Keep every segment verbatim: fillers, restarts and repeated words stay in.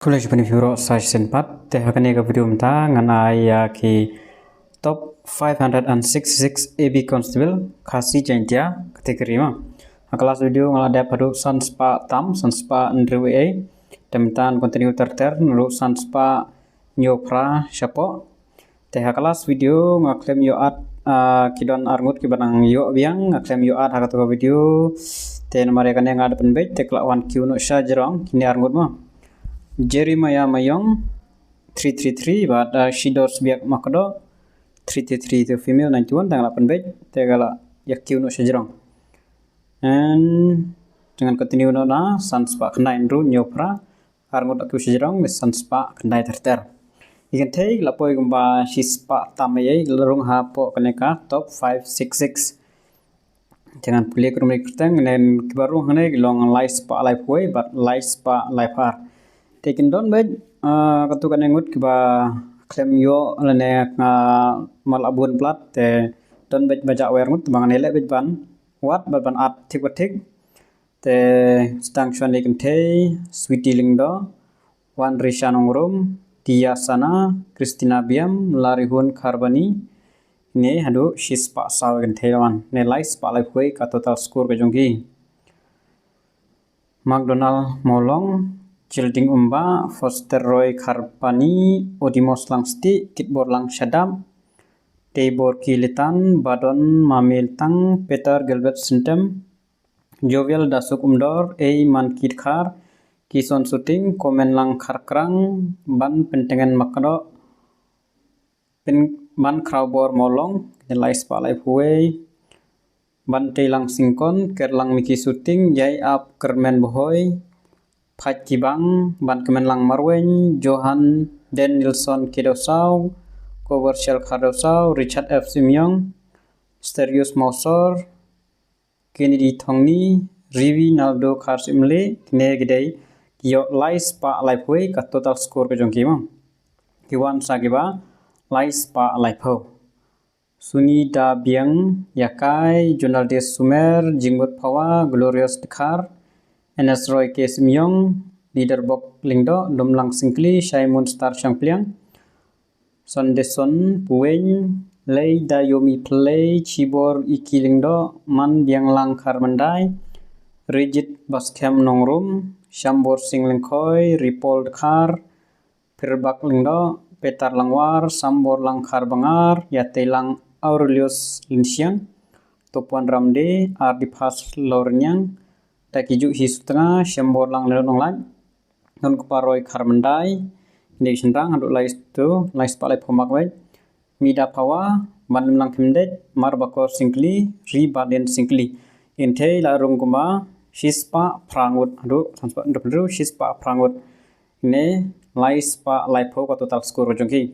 Khublei shibun ïa phi baroh sa shisien pat. Te ha kane ka video mynta ngan ai ïa ki top five hundred and sixty-six A B constable Khasi Jaintia category ma. Ha ka last video nga la dep haduh san spah tam, san spah hynriew A. Te mynta ngan continue ter ter naduh san spah hynñiew phra shapoh. Te ha ka last video nga khlem ïoh add, ah, ki don arngut kiba nang ïoh biang, nga khlem ïoh add ha kato ka video. Te namar ïa kane nga da pynbeit te ka la wan kiew noh sha jrong kine arngut ma. Jeremiah Mayong three three three bad, ah, Shidor Sbiak Makdo three three three, te female ninety-one, te nga la pynbeit te ka la ïa kiew noh sha jrong. And te ngan continue noh na san spah khyndai hynriew hynñiew phra. Arngut la kiew sha jrong, ne san spah khyndai ter ter. Ïa kynthei la poi kumba shi spah tam ei ei, la rung hapoh kane ka top five six six. Te ngan pule kyrteng kyrteng, ne kiba rung hangne ki long lai spah laiphew wei bad lai spah laiphew ar. Te kin don beit, ah, katto katne ngut kiba khlem ïoh lane nga mar la bun palat, te don beit ba jah wei arngut, te ba ngan ïaleh beit ban wad bad ban add thik ba thik. Te sdang shwa na kynthei, Sweety Lyngdoh, Wanrisha Nongrum, Tia Sana, Christina Biam, Larihun Kharbani, ne haduh shi spah saw kynthei la wan, ne lai spah laiphew wei ka total score ka jong ki. McDonald Mawlong, Childing Umba, Foster Roy Kharbani, Odimos Langstieh, Kitborlang Shadap, Teibor Kilitan, Badon Mamiltang, Peter Gilbert Syntem, Jovial Dasuk Umdor, Ei Mankit Khar, Kison Suting, Komen Lang Kharkrang, Ban Pentengen Makdo, Pen-, Ban Kraubor Mawlong, ne lai spah laiphew wei, Ban Teilang Singkon, Kerlang Miki Suting, Yai Ap Kermen Bohoi, Phaj Kibang, Ban Kemenlang Marweng, Johan Danielson Kidosau, Kober Shel Khardosau, Richard F Simiong, Sterius Mausor, Kennedy Thongni, Rivi Naldo Kharsimle, kine ki dei ki ïoh lai spah laiphew wei ka total score ka jong ki ma. Ki wan sa kiba lai spah laiphew. Sunida Biang Yakai, Jonaldis Sumer, Jingmut Phawa, Glorious Dkhar, N S Roy K Simiong, Leader Bok Lyngdoh, Lumlang Singkli, Shaimun Star Shangpliang, Sondeson Puweng, Lei Dayomi Plei, Chibor Iki Lyngdoh, Man Biang Lang Kharmandai, Rijit Baskhem Nongrum, Shambor Sing Lyngkhoi, Ripol Dkhar, Phirbak Lyngdoh, Petar Langwar, Sambor Lang Kharbangar, Ïatei Lang Aurelius Lynsiang, Topuan Ramde, Ardiphas Lorniang, Takiju Hi Sutnga, Shambor Lang Lyngdoh Nonglait, Nonkpa Roy Kharmandai, Nik Shinrang, haduh lai stu, lai spah laiphew mark wei. Mida Phawa, Ban Limlang Khymdeit, Marbakor Singkli, Ri Balin Singkli. Kynthei la rung kumba shi spah phra ngut, haduh san spah hynriew, shi spah phra ngut. Ne lai spah laiphew ka total score ka jong ki.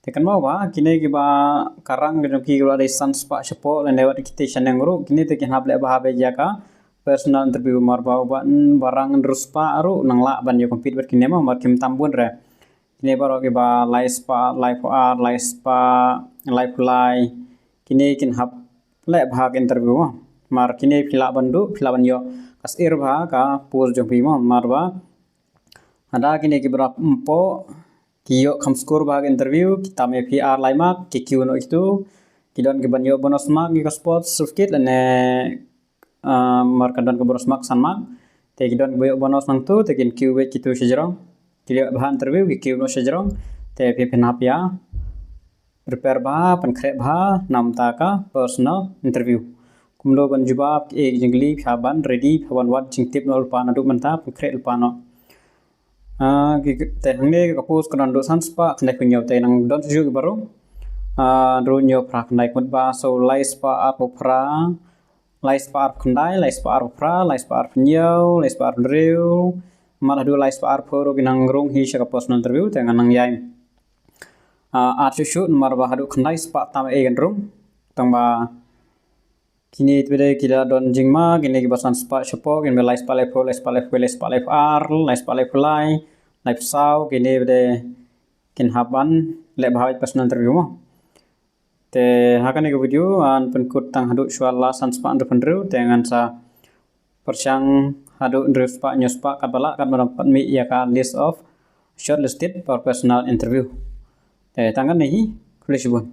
Te kynmaw ba kine kiba ka rang ka jong ki ka la dei san spah shapoh, lane wat kite shaneng ruh, kine te kin hap leh bha beit ïa ka personal interview, mar ba uba, ba rang hynriew spah ruh nang lah ban ïa compete bad kine ma, mar kim tam bun re. Kine baroh kiba lai spah laiphew ar, lai spah laiphew lai, kine kin hap leh bha ka interview ma. Mar kine phi lah ban duh, phi lah ban ïoh ka syier bha ka post jong phi ma, mar ba haba kine kiba rap ym poi ki ïoh kham score bha ka interview, ki tam ïa phi ar lai mark, ki kiew noh kitu. Ki don kiban ïoh bonus mark ïa ka sports certificate, lane, ah, mar ka don ka bonus mark san mark. Te ki don kiba ïoh bonus nangtu, te kin kiew beit kitu sha jrong. Ki ïoh bha interview, ki kiew noh sha jrong. Te phi phin hap ïa prepare bha, pynkhreh bha namar ka personal interview. Kumno ban jubab kiei ki jingkylli, phi hap ban ready, phi hap ban wad jingtip noh lypa naduh mynta, pynkhreh lypa noh. Ah, ki, ki, te hangne ka post ka don haduh san spah khyndaiphew hynñiew, te nang don shuh shuh kiba rung. Ah, hynriew hynñiew phra khyndai, kumta ba, so lai spah arphew phra, lai spah arphew khyndai, lai spah arphew phra, lai spah arphew hynñiew, lai spah arphew hynriew, mar haduh lai spah arphew ruh ki nang rung hi sha ka personal interview, te ngan nang ïai, ah, add shuh shuh namar ba haduh khyndai spah tam ei kan rung. Tang ba kine te ba dei ki la don jingma, kine kiba san spah shapoh, kine ba lai spah laiphew, lai spah laiphew, lai spah laiphew ar, lai spah laiphew lai, laiphew saw, kine ba dei kin hap ban leh bha personal interview mo. Te ha kane ka video ngan pynkut tang haduh shuwa la san spah hynriew phew hynriew, te ngan sa pyrshang haduh hynriew spah hynñiew spah katba lah, katba nang pat mih ïa ka list of shortlisted for personal interview. Te tang katne hi, khublei shibun.